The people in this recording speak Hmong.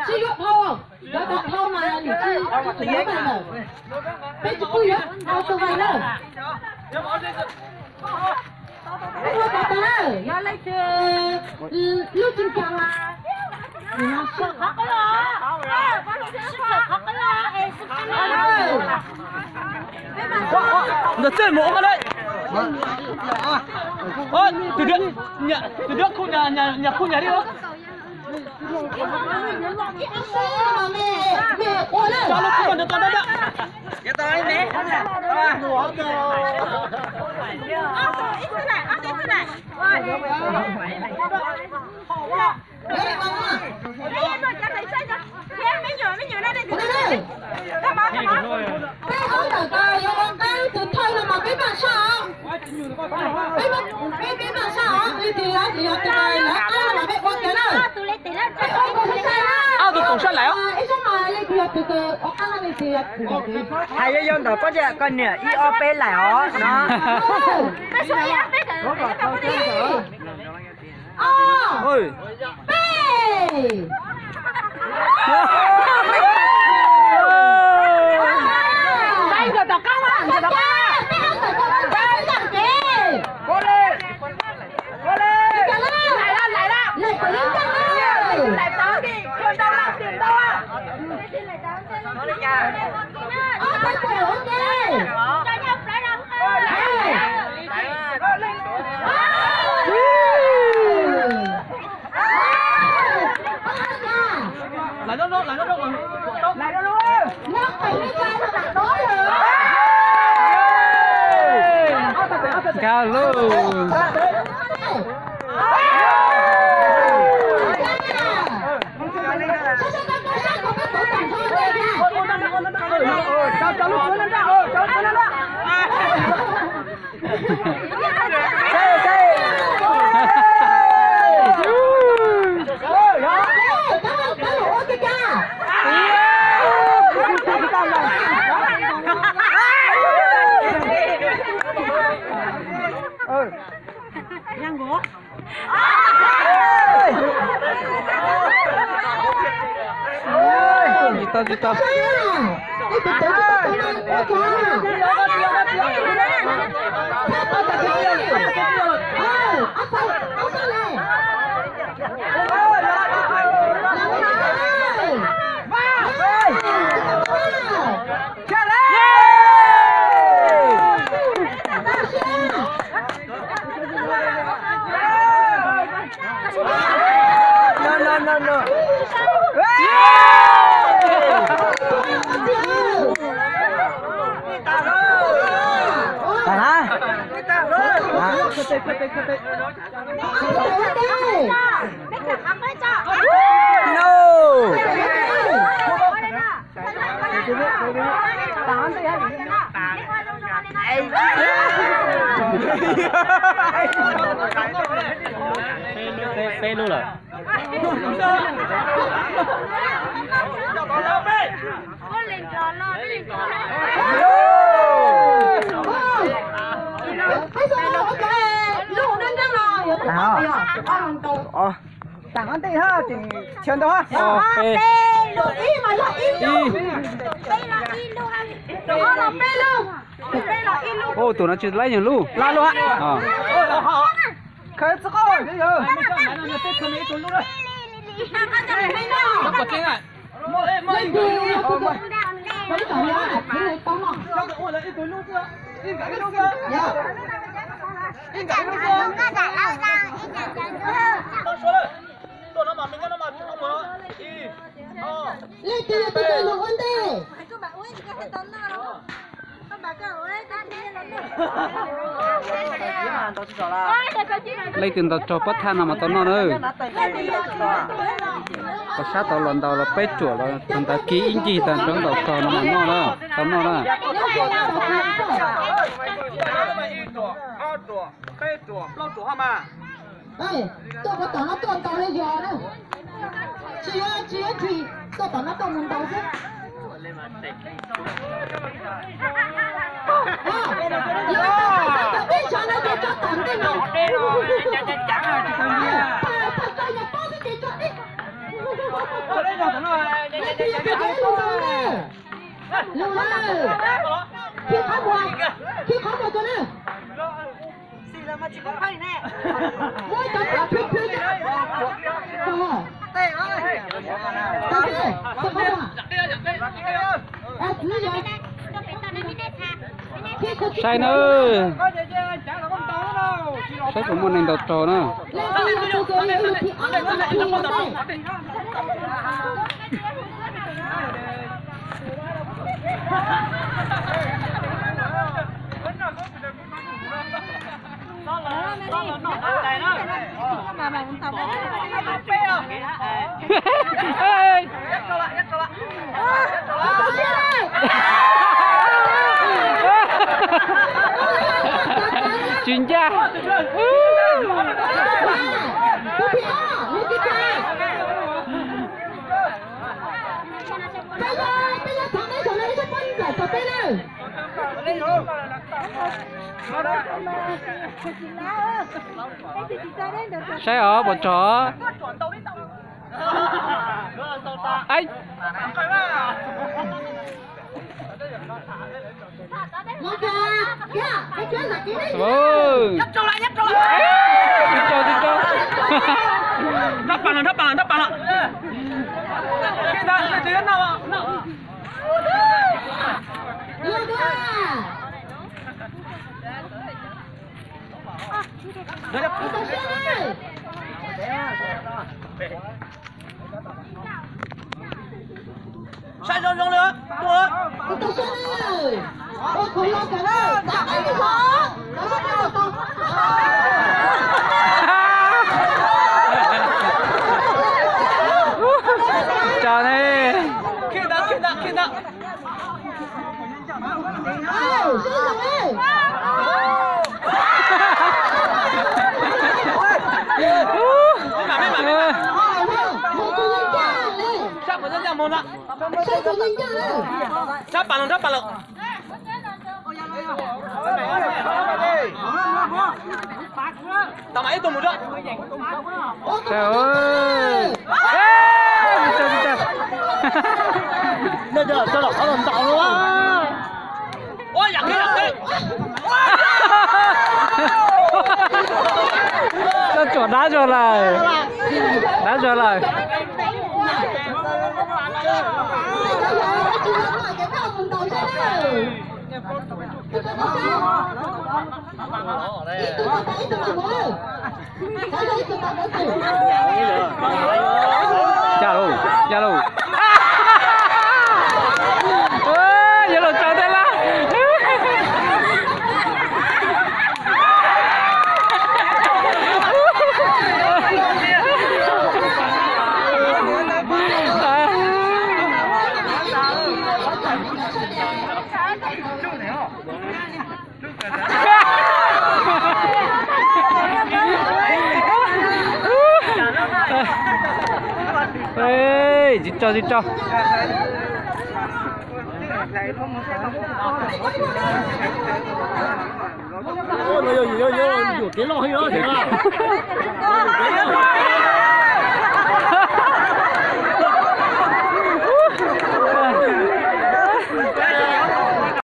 Tsis yuav phau, yuav tau phau mas nws tsis yuav vais lawm. Peb tsis pub yuav phau tus vais lawm. Peb ua tau tau lawm, yog leej twg lub tsis ncav mas Ntawm txej mus ua qhov lawm. Tus dab, tus dab khu nyas, nyas khu nyas li os. Cov lub khu ntawd tau dab dab. Peb ob ntawm ko yuav ua qeeb tus thawj no mas peb mam saj os. Peb, peb mam saj os, leej twg yog tus lawv qeeb no mas peb ua kiag na. Peb ua kiag na. Ob tug koom sab laim os. Ib sab mas leej twg yog tus ua qeeb leej twg yog tus. Hais yog yog ntawm pob ntseg koj niam ib ob peb laim os no. Ib, ob, peb. Nkag lawm. Tsis tau, tsis tau. No, no, no, no. Tag hab. No. Peb lub lawm. Tag hab. Tseem tshuav ntau hab. Ib. Tus no tsis laib yog lub. Khaws txog qab. Leej twg yog tus tuaj mus ua ntej? Leej twg ntaus raug pob thaj no mas tau noj na. Tau sab tau los ntaus los peb ruam los thaum ntawd kiv ib ncig tag rov ntaus raug no mas noj na, tau noj na. Tuaj puas tom no tuaj ntaus li yog na. Tsis yuav, tsis yuav tsis, tuaj tom no tuaj mus ntaus xwb. Yog tau tom ntej no ces tso tom ntej no. Pab tso yog pob xwb ces tso ib. Leej twg yog tus ib lus ntaus na? Lus na. Khi qhov muag, khi qhov muag tso na. Muab cov phwj phwj cov. Saib na, saib puas muaj neeg ntaus raug na. Tsis ncaj. Saib os, puas tsog? Saib zoo zoo li. Tso ne. Sab pas los, sab pas los. Tam mam ib tug mus rau. Coj tsuam dab zuag lawm. Dab zuag lawm. Ca lus, ca lus. Yuav luag tsaws tej lab. Tsis tso, tsis tso. Yuam kev loj heev.